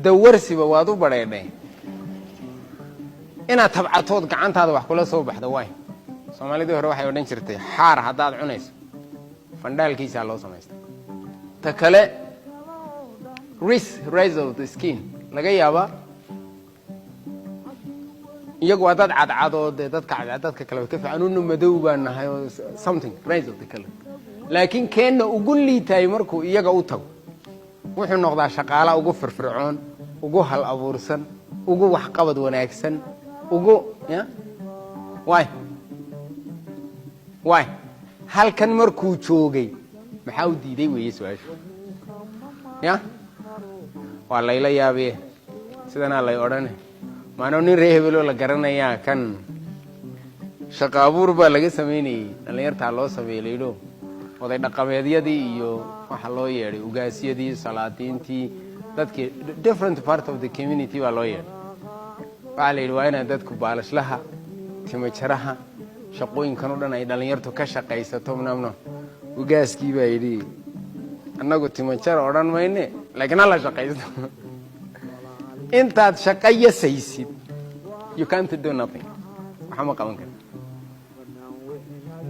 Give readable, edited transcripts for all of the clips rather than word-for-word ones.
Dawarsiba waad u badheedhay inaad tabcatood gacantaada wax kula soo baxda. Waay, Soomaalidii hore waxay odhan jirtay, xaar haddaad cunayso, fandhaalkiisaa loo samaysta. Ta kale, race of the skin laga yaabaa, iyagu waa dad cadcadoo dee dadka cadcad dadka kale way ka fiican, anuna madow baan nahay oo something race of the color. Laakiin keenna ugu liitaay markuu iyaga u tago, wuxuu noqdaa shaqaala ugu firfircoon, ugu hal abuursan, ugu waxqabad wanaagsan, ugu ya. Waay halkan markuu joogay maxaa u diiday weeye su-aashu? Ya, waa layla yaabiye, sidanaa lay odhane, maanoo nin ree hebeloo la garanayaa. Kan shaqa abuur baa laga samaynayey, dhallinyartaa loo sameeyey layidho. Oday dhaqameedyadii iyo waxaa loo yeedhay ugaasyadii, salaadiintii, dadkii different part of the community baa loo yeedhay. Waxaa la yidhi, waa inaan dadku baalashlaha, timajaraha, shaqooyinkan o dhan ay dhallinyartu ka shaqaysato. Mnamno ugaaskii baa yidhi, annagu timajara odhan mayne, laakiin hala shaqaysto. Intaad shaqo yasaysid, you can't do nothing, waxa ma qaban kara.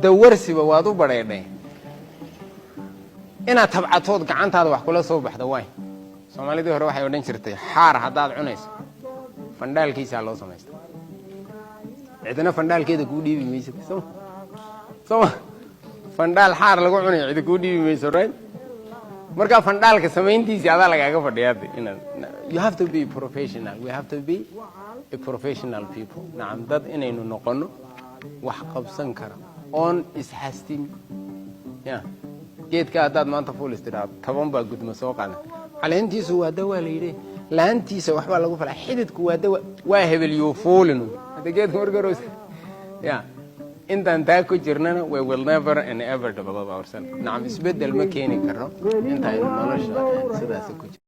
Dawarsiba waad u badheedhay inaad tabcatood gacantaada wax kula soo baxda. Waay, Soomaalidii hore waxay odhan jirtay, xaar haddaad cunayso, fandhaalkiisaa loo samaysta. Cidina fandhaalkeeda kuu dhiibi mayso, soma? Soma fandhaal xaar lagu cunayo cidi kuu dhiibi mayso, right? Markaa fandhaalka samayntiisii adaa lagaaga fadhiyaa inaad, you have to be professional. We have to be a professional people. Nacam, dad inaynu noqono wax qabsan kara oon isxastin. Ya, geedka haddaad maanta fuul istidhaado, 10 baa gudma soo qaadan. Caleentiisu waa dawaa la yidhi, laantiisa waxbaa lagu falaa, xididku waa dawa, waa hebel yuu fuulin. Hadda geedka marka hore, ya, intaan taa ku jirnana, we will never and ever develop ourselves. Nacam, isbeddel ma keeni karo intaaynu nolosha sidaasi ku jirno.